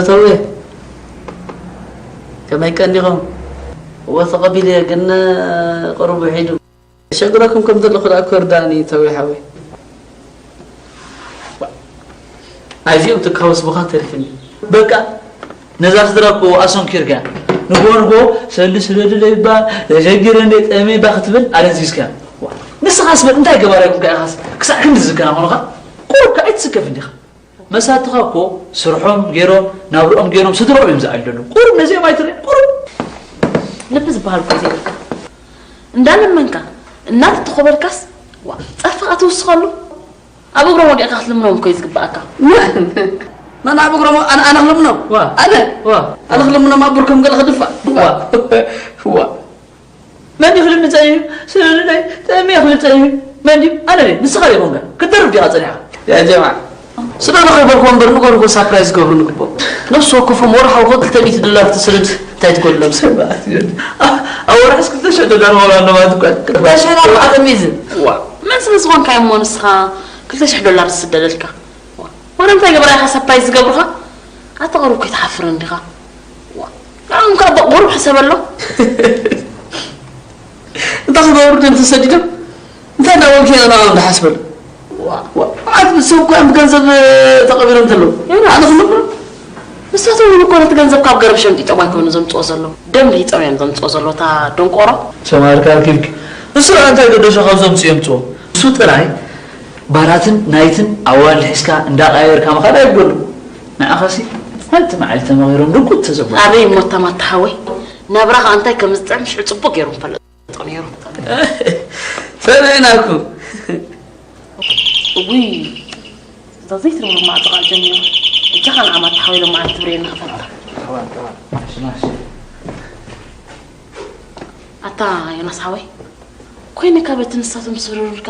ተውየ፣ ከመይ ቀኒኹም? እወ፣ ተቐቢለዮ፣ ግን ቁሩብ ውሒዱ። ሸግረኩም ከም ዘለኹ ደኣ ክርዳእኒ፣ ተውየ ሓወይ። ኣዚኦም ትካወስ ብኻ ተሪፍኒ። በቃ፣ ነዛ ስድራ እኮ ኣሰንኪርካ። ንግሆ ንግሆ ሰሊ ስደድለይ እባ፣ ተሸጊረ እንደ ጠሜ እባ ክትብል ኣደንዚዝካ። ዋ፣ ንስኻስ በል እንታይ ገባራይ ኮንካ ኢኻስ ክሳዕ ክንዲ ዝከናኸኑኻ? ቁሩብካ ኣይትስከፍ እንዲኻ። መሳትኻ እኮ ስርሖም ገይሮም፣ ናብርኦም ገይሮም፣ ስድርኦም እዮም ዝኣልሉ። ቁሩብ ነዚኦም ኣይትርኢ፣ ቁሩብ። ልቢ ዝበሃል እኮ ዘይብልካ። እንዳለመንካ፣ እናተተኾበልካስ፣ ዋ፣ ጸርፍኻ ትውስኸሉ። ኣብ እግሮም ወዲቕካ ክትልምኖም እኮ እዩ ዝግባኣካ። መን? መን ኣብ እግሮም? ኣነ፣ ኣነ ክልምኖም? ዋ። ኣነ? ዋ። ኣነ ክልምኖም ኣብ ብርኮም ገለ ክድፋእ? ዋ። ዋ። መን እዩ ክልምን ጸሚሙ? ስለ ልደይ ጠምየ ክብል ጸሚሙ። መን ድዩ? ኣነ ድየ? ንስኻ ዲኹምከ? ክትደርፍ ዲኻ ጸኒሕካ? ያ ጀማዓ። ስለ ንኸይበልኩ እምበር ንገርኩ ሳፕራይዝ ገብሩ ንግቦ። ነፍሲ ወከፎም ወርሓዊ ክልተ ሚእቲ ዶላር ትስርድ እንታይ ትጎድሎም ሰብ? ኣብ ወርሕስ ክልተ ሽሕ ዶላር ማለት ነው ማለት እኮ። ክልተ ሽሕ ዶላር ኣብ ሚዝን። ዋ። መን ስለ ዝኾንካ እሞ ንስኻ ክልተ ሽሕ ዶላር ዝስደደልካ? ዋ፣ ወረ እንታይ ገበራ ኢኻ ሳፕራይዝ ዝገብሩኻ? ኣታ ቁሩብ ከይትሓፍር እንዲኻ? ዋ፣ ንዕኦም ከኣ ቁሩብ ሕሰበሎም። እንታይ ክገብሩ ድዮም ተሰዲዶም? እንታይ እናበልኩ እየ ንዕኦም ዝሓስበሉ? ዋ፣ ዋ፣ ኣት ሰብ እኮ እዮም ብገንዘብ ተቐቢሎም ዘለዉ። ዮናስ። ኣነ ክልምኖም? ንሳቶም እውን እኮ ነቲ ገንዘብ ካብ ገረብ ሸምጢጦም ኣይኮኑ ዘምጽኦ ዘለዉ። ደም ርሂጾም እዮም ዘምጽኦ ዘለዉ፣ እታ ደንቆሮ። ሰማርካ ኣርኪብኪ። ንሱ ደኣ እንታይ ገደሾ ካብ ዘምጽኡ የምጽኦ? ንሱ ጥራይ ባራትን ናይትን ኣዋልድ ሒዝካ እንዳቐያየርካ ምኻድ ኣይግበሉ። ንዓኻሲ ሓንቲ መዓልቲ ተመኺሮም ድንቁት ተዘበሉ። ኣበይ እሞ እታ ማታ ሓወይ፣ ናብራ ኸኣ እንታይ ከም ዝጥዕም ሽዑ ጽቡቕ ገይሩ ምፈለጦ ነይሩ። ሰሚዕናኩም። እውይ፣ እዛ ዘይትርብሩ ማዕጾ ኸኣ ጀሚሩ። እጃኻ ንዓ ማታ ሓወይ ሎማዓንቲ ትብርየና ክፈልጣ። ኣታ ዮናስ ሓወይ፣ ኮይነ ካብ እቲ ንሳቶም ዝስርሩልካ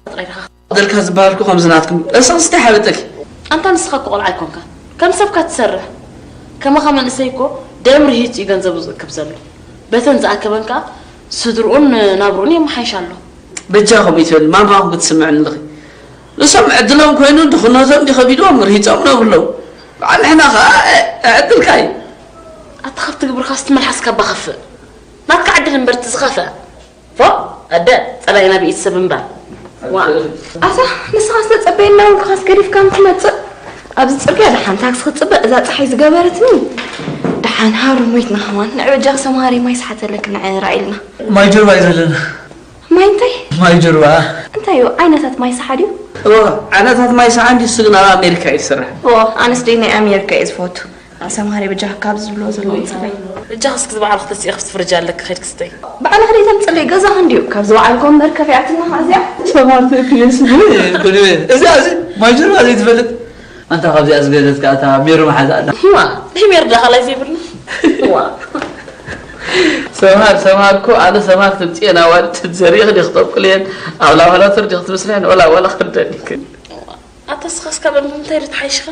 ጥራይ ዲኻ? ደልካ ዝበሃልኩ ከምዚ ናትኩም እሳስ እንታይ ሓበጠኪ? ኣንታ ንስኻ እኮ ቆልዓ ኣይኮንካን። ከም ሰብካ ትሰርሕ። ከማኻ መንእሰይ እኮ ደም ርሂጹ እዩ ገንዘቡ ዝእክብ ዘሎ። በተን ዝኣከበን ከኣ ስድርኡን ናብርኡን የመሓይሽ ኣሎ። በጃኹም ይትብል ማማኹም ክትስምዕኒ ኣለኺ። ንሶም ዕድሎም ኮይኑ ድኽነቶም እንዲ ከቢድዎም ርሂጾም ነብሩ ኣለዉ። በዓል ንሕና ኸኣ እ-፣ ዕድልካ እዩ። ኣታ ካብቲ ግብርኻስ እቲ መልሓስካ እባ ከፍእ። ናትካ ዕድል እምበር እቲ ዝኸፍአ። ፎእ፣ ኣደ፣ ጸላኢና ብኢድ ሰብ እምበር። ዋእ። ኣታ፣ ንስኻስ ተጸበየና ውልቅኻስ ገዲፍካ እንትመጽእ፣ ኣብዚ ጽርግያ ደሓን ታክሲ ክትጽበ እዛ ጸሓይ ዝገበረትኒ። ደሓን ሃሩ ሞይትና ከማን። ንዕ በጃኺ ሰምሃሪ ማይ ሰሓተለኪ ንዕ ራኢልና። ማይ ጀርባ እዩ ዘለና። ማይ እንታይ? ማይ ጀርባ። እንታይ እዩ? ዓይነታት ማይ ሰሓ ድዩ? እወ፣ ዓይነታት ማይ ሰሓ እንዲ እሱ ግን ኣብ ኣሜሪካ እዩ ዝስራሕ። እወ፣ ኣነስ ደይ ናይ ኣሜሪካ እየ ዝፈቱ። ኣሰማሪ በጃኻ ካብ ዝብሎ ዘለዉ ጽበይ። በጃኻ እስኪ ዝባዕልኺ ተሲእኺ ኣብቲ ፍርጅ ኣለኪ ከይድኪ ስተይ። ባዕልኺ ደይ ተምጽለይ ገዛኺ እንድዩ። ካብ ዝባዕልኮ እምበር ከፊኣትና ኸዓ እዚኣ። ሰማር ትእክል እየ ስለ እኮ እዚኣ እዚ ማይ ጀርባ ዘይትፈልጥ። ኣንታ ካብዚኣ ዝገደትካ እታ ሜሮ መሓዛ ኣላ። እማ፣ ናይ ሜሮ ዳኻ ላይ ዘይብልና። እዋ። ሰማር፣ ሰማር እኮ ኣነ ሰማር ትምጽኤን ኣዋልድ ትዘሪእኺ ዲኺ ተብቁልየን ኣብ ላባላቶር ዲኺ ትምስልየን ወላ ወላ ክደልክን። ኣታ እስኻስ ካብ እንታይ ዶ ተሓይሽኻ?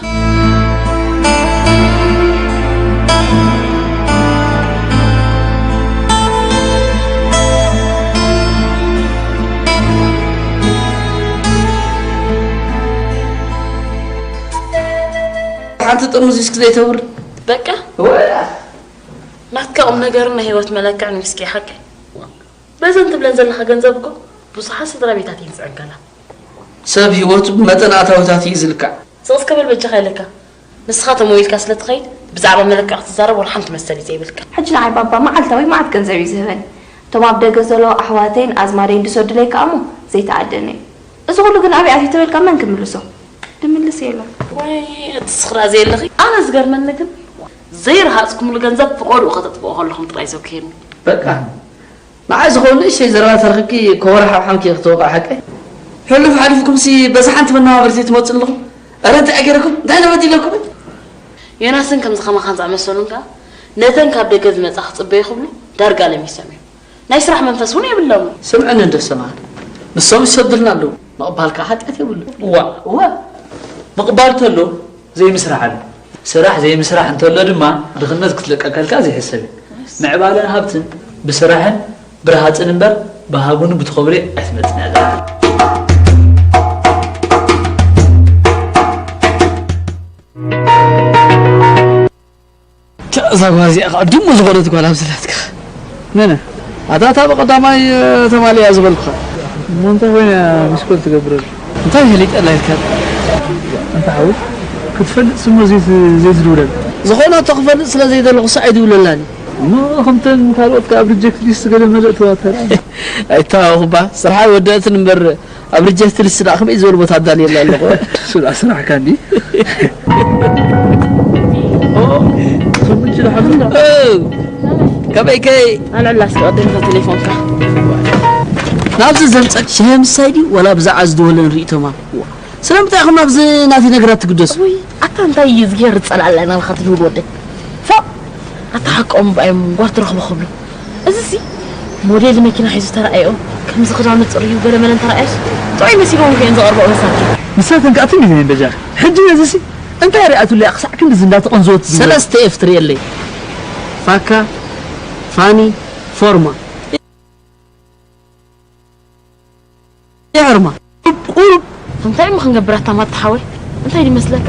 ሓንቲ ጥርሙዝ ዊስኪ ዘይተውርድ? በቃ። ወያ። ናትካ ቁም ነገርን ናይ ህይወት መለክዕን ዊስኪ ሓቀይ። በዘን ትብለን ዘለኻ ገንዘብ እኮ ብዙሓት ስድራ ቤታት እየን ዝዕንገላ። ሰብ ህይወቱ ብመጠን ኣታዊታት እዩ ዝልካዕ። ስቕ እስከ በል በጃኻ ኢለካ። ንስኻ ተመዊልካ ስለ ትኸይድ ብዛዕባ መለክዕ ክትዛረብ ወላ ሓንቲ መሰል እዩ ዘይብልካ። ሕጂ ንዓይ ባባ መዓልታዊ መዓት ገንዘብ እዩ ዝህበኒ። እቶም ኣብ ደገ ዘለዉ ኣሕዋተይን ኣዝማደይን ዝሰዱለይ ከኣ እሞ ዘይተኣደነ እዩ። እዚ ኩሉ ግን ኣበይ ኣትዩ ተበልካ መን ክምልሶ? ድምልስ የለን። ወይ እቲ ስኽራ ዘየለኺ። ኣነ ዝገርመኒ ግን ዘይረሃጽኩምሉ ገንዘብ ፍቖድኡ ከተጥፍኦ ከለኹም ጥራይ ዘውክየኒ። በቃ ንዓይ ዝኾነ ንእሽተይ ዘረባ ተረኺብኪ ኮቦሮ ሓብሓምኪ ክትወቕዒ ሓቀይ? ሕሉፍ ሓሊፍኩምሲ በዚ ሓንቲ መነባበርቲ ትመጹ ኣለኹም? ኣረ እንታይ ገይረኩም? እንታይ ተበዲለኩም? ዮናስን ከምዚ ከማኻን ዝኣመሰሉን ከኣ ነተን ካብ ደገ ዝመጻ ክጽበዩ ክብሉ ዳርጋ ለሚሶም እዮም። ናይ ስራሕ መንፈስ እውን የብሎምን። ስምዕኒ እንዶ ሰማን። ንሶም ይሰዱልና ኣለዉ። ምቕባል ከኣ ሓጢኣት የብሉን። እዋ። እዋ። ምቕባል ተሎ ዘይምስራሕ ኣሎ። ስራሕ ዘይምስራሕ እንተሎ ድማ ድኽነት ክትለቀቀልካ ዘይሕሰብ እዩ። ምዕባለን ሃብትን ብስራሕን ብረሃጽን እምበር ብሃጉን ብትኸብሪ ኣይትመጽን እያ ዘላ። እዛ ጓል እዚኣ ከዓ ድሙ ዝኾነት ጓል ኣብ ዘላትካ። መነ? ኣታ እታ ብቐዳማይ፣ እ፣ ተማልያ ዝበልኩኻ። እሞ እንታይ ኮይና ሚስኮል ትገብረሉ? እንታይ ፈሊጠላ ኢልካ? ኣንታ ሓወይ፣ ክትፈልጥ ስሞ ዘይት-፣ ዘይትድውለል። ዝኾነ እቶ ክፈልጥ ስለ ዘይደለኹ ሳዕ ኣይድውለላን። እሞ ከምተን ካልኦት ከኣ ኣብ ሪጀክት ሊስት ገለ መለ እተዋተራ። ኣይተዋወኹባ፣ ስርሓ ወደእትን እምበር ኣብ ሪጀክት ሊስት ደኣ ከመይ ዝበሉ ቦታ ኣዳልየላ ኣለኹ? እሱ ደኣ ስራሕካ እንዲ። ኦ፣ ሰሙን ችላ ሓሉ። እ፣ ከመይ ከይ? ኣልዕላ እስኪ ቀደም እታ ቴሌፎንካ። ናብዚ ዘምጸክ ሻሂ ምስታይ ድዩ ወላ ብዛዕባ ዝደወለ ንርእይቶማ? ስለምንታይ ኢኹም ናብዚ ናተይ ነገራት ትግደሱ? ውይ፣ ኣታ እንታይ እዩ ዝገይር ዝጸላእላ ኢና ኢልካ ትድውል ወደይ? ፎእ! ኣታ ሓቆም እምበኣዮም ጓል ትረኽቦ ክብሉ። እዚሲ ሞዴል መኪና ሒዙ ተራእዮ፣ ከምዚ ክዳኑ ጽርዩ ገለ መለ እንተራእዮስ ጥዑይ መሲልዎም ከየን ዝቐርብኦ መሳኪን። ንሳተን ከኣ ትንቢት እየን በጃኺ። ሕጂ ነዚሲ እንታይ ሪኣትሉ እያ ክሳዕ ክንድዚ እንዳተቐንዘወት ዝብላ? ሰለስተ ኤፍ ትርእየለይ። ፋካ፣ ፋኒ፣ ፎርማ። ይሕርማ። ቁሩብ እንታይ እሞ ክንገብር ኣታ ማታ ሓወይ? እንታይ ድመስለካ?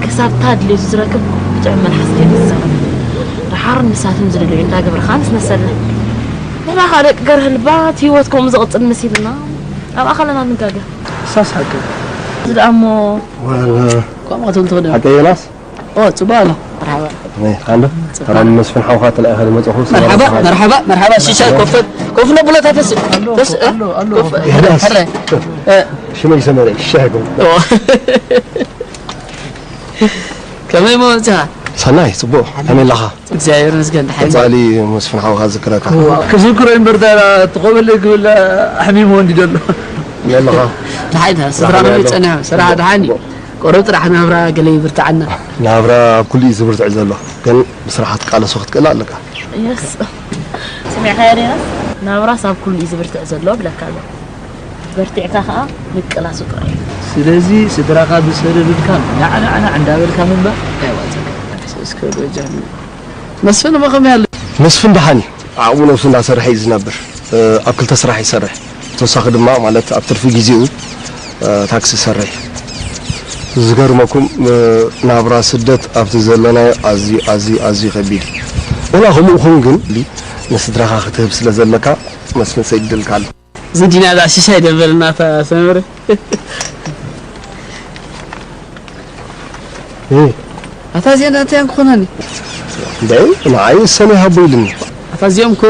ክሳብ እታ ድሌቱ ዝረክብ ብጥዑም መልሓስ ከይዱ ዝዛረብ። ደሓር ንሳቶም ዝደልዩ እንዳገበረ ከዓ ንስነሰልና። ንሕና ከዓ ደቂ ገርህ ልባ እቲ ህይወት ከምኡ ዝቕጽል መሲልና ኣብ ኣኻልና ንጋገ። ሳስ ሓቂ። እዚ ደኣ እሞ ዋላ። ከምኣቶም ተወደ። ሓቂ ዮናስ? ኦ፣ ጽቡቕ ኣሎ። መርሓባ። ነይ፣ ካንዶ? ጽቡቕ። ሰላም መስፍን ሓውኻ ተላኢኻ ዝመጽኹ፣ ሰላም መርሓባ፣ ሓውኻ። መርሓባ፣ መርሓባ። ሽሻይ ኮፍ፣ ኮፍ ነብሎ፣ ተስ-፣ ኣሎ፣ ተስ-፣ እ? ኣሎ፣ ኣሎ። ኮፍ፣ ይህዳስ። ሕረ። እ። ሽመይ ሰመረ፣ ሽሻይ ኮፍ። ኦ። ከመይ መወጽኻ? ሰናይ፣ ጽቡቕ። ከመይ ኣለኻ? እግዚኣብሔር ይመስገን፣ ደሓን። ቀጻሊ መስፍን ሓውኻ ዝክረካ። እዋ፣ ክዝክሮ እምበር፣ ዳ-፣ ትኾበለይ ክብል ኣሕሚሞ እንዲ ደሎ። ከመይ ኣለኻ? ደሓን፣ ስድራ ከመይ ከመይ ኣሎ? ጸኒሑ? ስራሕ ጽቡቕ፣ ደሓን እዩ። ጽቡቕ። ቆረብ ጥራሕ ናብራ ገለ ይብርትዓና። ናብራ ኣብ ኩሉ እዩ ዝብርትዕ ዘሎ፣ ግን ብስራሕ ክትቃለሶ ክትክእል ኣለካ። የስ። ስሚዕካዮ ዶ ዮናስ? ናብራስ ኣብ ኩሉ እዩ ዝብርትዕ ዘሎ ብለካ ኣሎ። በርቲዕካ ከኣ ምቅላሱ ጥራይ እዩ። ስለዚ ስድራኻ ዝሰደዱልካ ናዕ ናዕ ናዕ እንዳበልካ ምንባር ኣየዋጽኣካ። እስከ ዶ ጃኒ። መስፍን እሞ ከመይ ኣሎ? መስፍን ደሓን እዩ። ዓቕሙ ነብሱ እንዳሰርሐ እዩ ዝነብር። እ፣ ኣብ ክልተ ስራሕ ይሰርሕ። ተወሳኺ ድማ ማለት ኣብ ትርፊ ግዜኡ፣ እ፣ ታክሲ ይሰርሕ። ዝገርመኩም፣ እ፣ ናብራ ስደት ኣብቲ ዘለናዮ ኣዝዩ፣ ኣዝዩ፣ ኣዝዩ ከቢድ እዩ። ወላ ከምኡ ይኹን ግን፣ ንስድራኻ ክትህብ ስለ ዘለካ መስፍን ሰዲድልካ ኣሎ። ዝንጂና እዛ ሽሻይ ደበልና እታ ሰመረ። እ። ኣታ እዚኣ እንታይ ክኾነኒ? ደይ፣ ንዓይ ሰነ ሃቦ ኢልኒ። ኣታ እዚኦም እኮ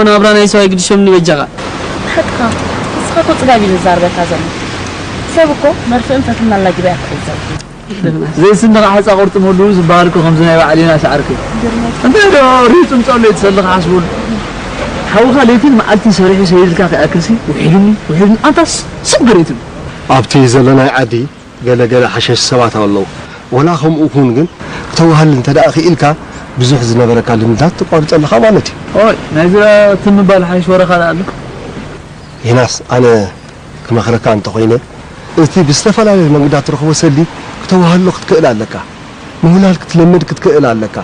ናብራ ናይ ሰው ኣይግድሾምኒ በጃኻ። ሓቅኻ፣ ንስኻ እኮ ጽጋብ እዩ ዝዛርበካ ዘሎ። ሰብ እኮ መርፍእን ፈትናን ላጊባ እያ ትዕዘብ። ዘይስንኻ ሓፃ ቁርጥመሉ ዝበሃል እኮ ከምዚ ናይ ባዕልና ሰዓርኪ። እንታይ ዶ ሪኡ ጽምጸሉ እየ ትሰልኻ ሓስቡን። ሓውኻ ለይትን መዓልትን ሰሪሑ ሰይድልካ ከይኣክልሲ ውሒዱኒ፣ ውሒዱኒ። ኣንታስ ስቕ ገሬትሉ። ኣብቲ ዘለናይ ዓዲ ገለ ገለ ሓሸሽ ሰባት ኣለዉ። ወላ ከምኡ ኩን ግን ክተዋህል እንተ ደኣ ክኢልካ ብዙሕ ዝነበረካ ልምዳት ትቋርጸልኻ ማለት እዩ። ኦይ፣ ናይዚ ትም ምባል ሓይሽ ወረኻ ደኣ ኣሎ። ዮናስ፣ ኣነ ክመኽረካ እንተኾይነ፣ እቲ ብዝተፈላለየ መንገድታት ትረኽቦ ሰልዲ ክተዋህሎ ክትክእል ኣለካ። ምውላድ ክትለምድ ክትክእል ኣለካ።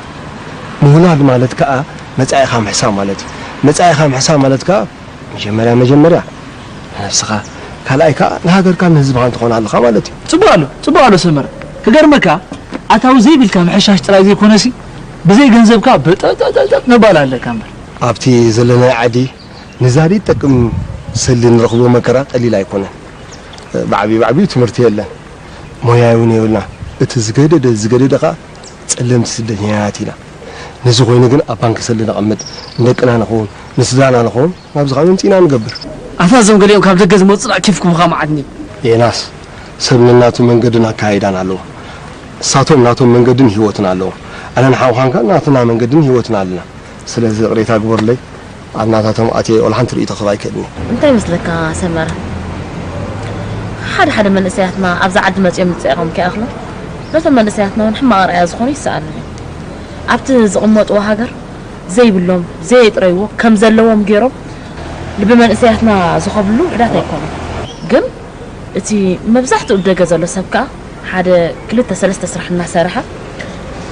ምውላድ ማለት ከኣ መጻኢኻ ምሕሳብ ማለት እዩ። መጻኢኻ ምሕሳብ ማለት ከኣ መጀመርያ መጀመርያ ንነብስኻ፣ ካልኣይ ከኣ ንሃገርካን ንህዝብኻን ትኾን ኣለኻ ማለት እዩ። ጽቡቕ ኣሎ፣ ጽቡቕ ኣሎ ሰመረ። ክገርመካ፣ ኣታዊ ዘይብልካ ምሕሻሽ ጥራይ ዘይኮነሲ፣ ብዘይ ገንዘብካ በጠጠጠጠጥ ምባል ኣለካ እምበር። ኣብቲ ዘለናዮ ዓዲ ንዛዲ ይጠቅም ሰልዲ ንረኽቦ መከራ ቀሊል ኣይኮነን። ብዓብዩ ብዓብዩ ትምህርቲ የለን፣ ሞያ እውን የብልና። እቲ ዝገደደ ዝገደደ ኸኣ ጸለምቲ ስደተኛታት ኢና። ነዚ ኮይኑ ግን ኣብ ባንክ ሰልዲ ነቐምጥ፣ ንደቅና ንኸውን፣ ንስድራና ንኸውን፣ ናብዚ ኸኣ መምጺእና ንገብር። ኣታ እዞም ገሊኦም ካብ ደገ ዝመጹ ደኣ ኬፍኩም ኸኣ መዓትኒ። ዮናስ፣ ሰብ ነናቱ መንገድን ኣካያይዳን ኣለዎ። ንሳቶም ናቶም መንገድን ህይወትን ኣለዎም። ኣነ ንሓውኻን ከኣ ናትና መንገድን ህይወትን ኣለና። ስለዚ ይቕሬታ ግበሩለይ፣ ኣብ ናታቶም ኣትየ ወላ ሓንቲ ርእይቶ ክህብ ኣይክእልን እየ። እንታይ ይመስለካ ሰመረ? ሓደ ሓደ መንእሰያትና ኣብዛ ዓዲ መጺኦም ምጽኢቖም ከይኣኽሎም፣ ነቶም መንእሰያትና እውን ሕማቕ ኣርኣያ ዝኾኑ ይሰኣኑ እዮም። ኣብቲ ዝቕመጥዎ ሃገር ዘይብሎም፣ ዘየጥረይዎ፣ ከም ዘለዎም ገይሮም ልቢ መንእሰያትና ዝኾብሉ ውሑዳት ኣይኮኑን። ግን እቲ መብዛሕትኡ ደገ ዘሎ ሰብ ከኣ ሓደ ክልተ ሰለስተ ስራሕ እናሰርሐ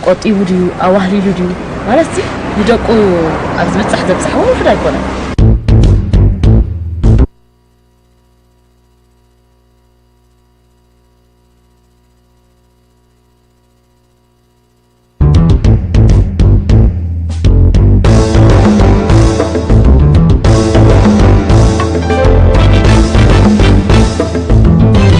ቆጢቡ ድዩ ኣዋህሊሉ ድዩ ማለትሲ ንደቁ ኣብ ዝብጻሕ ዘብጽሕ እውን ውሑድ ኣይኮነን።